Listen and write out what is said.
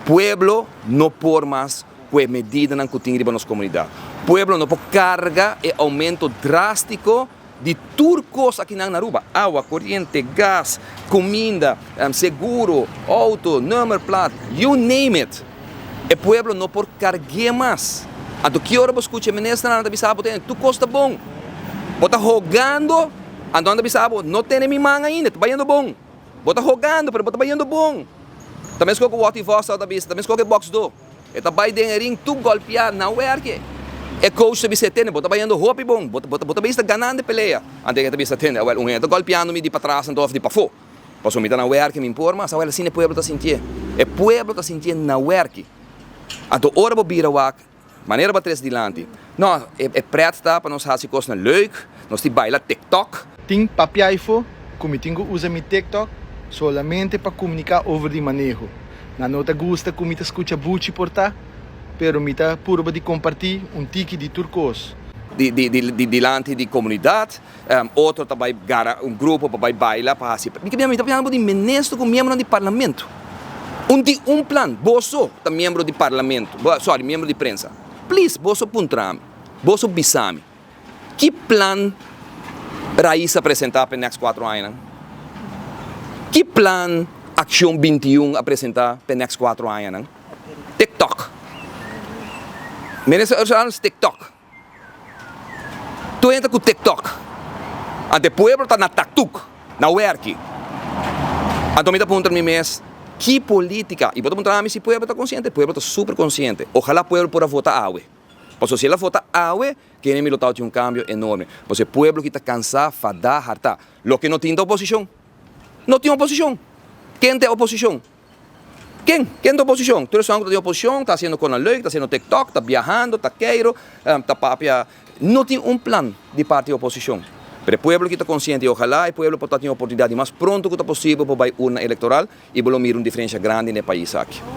Pueblo no por mas ku e medidanan ku tin riba nos komunidat. Pueblo no por karga e oumento drástiko di tur kos akinan na Aruba, awa, koriente, gas, kuminda, seguro, outo, nummerplaat, you name it. E pueblo no por karg'é mas. Anto ki ora bo skucha e ministernan ta bisa bo tene tur kos ta bon. Bo ta hogando, anto nan ta bisa bo no tene mi man ainda, ta bayendo bon. Bo ta hogando, pero bo ta bayendo bon. Ta meskos ku Watty Vos tabata bisa, ta meskos ku e boksdó. E ta bai den e ring tur golpiá na wèrke. E coach ta bisa e tende, bo ta bayendo hopi bon, bo bo ta bisa ganando e pelea. Anto e ta bisa tende, awel un hende ta golpiando mi di patras anto òf di pafó. Pasobra mi ta na wèrke, mi por mas. Awel asina e pueblo ta sintié. E pueblo ta sintié na wèrki. Anto ora bo bira wak, manera bo a trese dilanti, no, e prèt ta pa nos hasi kosnan leuk, nos tin baila tiktok. Tin papia aifo ku mi tin ku usa mi tiktok solamente pa komuniká over di maneho. Nan no ta gusta ku mi ta skucha buchi por ta, pero mi ta purba di kompartí un tiki di tur kos. Di di di dilanti di komunidat, otro ta bai gara un grupo pa bai baila pa hasi. Mi ta piensa bo di minister ku miembronan di parlamento. Un di un plan, boso ta miembro di parlamento, sorry, miembro di prensa. Please, boso puntra mi, boso bisa mi. Ki plan Raiz a presenta pa e next cuatro añanan? Ki plan Accion 21 a presenta pa e next cuatro añanan? TikTok. Minister Ursula Arends, TikTok. Tur hende ta cu TikTok. Anto e pueblo ta na taktuk, na werki. Anto mi ta puntra mi mes, ki politica? Y bo ta puntra ami si pueblo ta consciente? Pueblo ta super consciente. Ojalá pueblo por a vota awe. Pasobra si el a vota awe, kende mi lo tawata tin un kambio enorme. Pasobra e pueblo ki ta kansá, fadá, hartá. Loke no tin ta oposishon. No tin oposishon. Ken ta e oposishon? Ken? Ken ta oposishon? Tur esnan ku ta den oposishon ta hasiendo kosnan leuk, ta hasiendo tiktok, ta biahando, ta keiro, ta papia. No tin un plan di parti oposishon. Pero e pueblo ki ta konsiente i ojalá e pueblo por ta tin oportunidat di mas pronto ku ta posibel por bai urna elektoral i bo lo mira un diferensha grandi na e pais aki.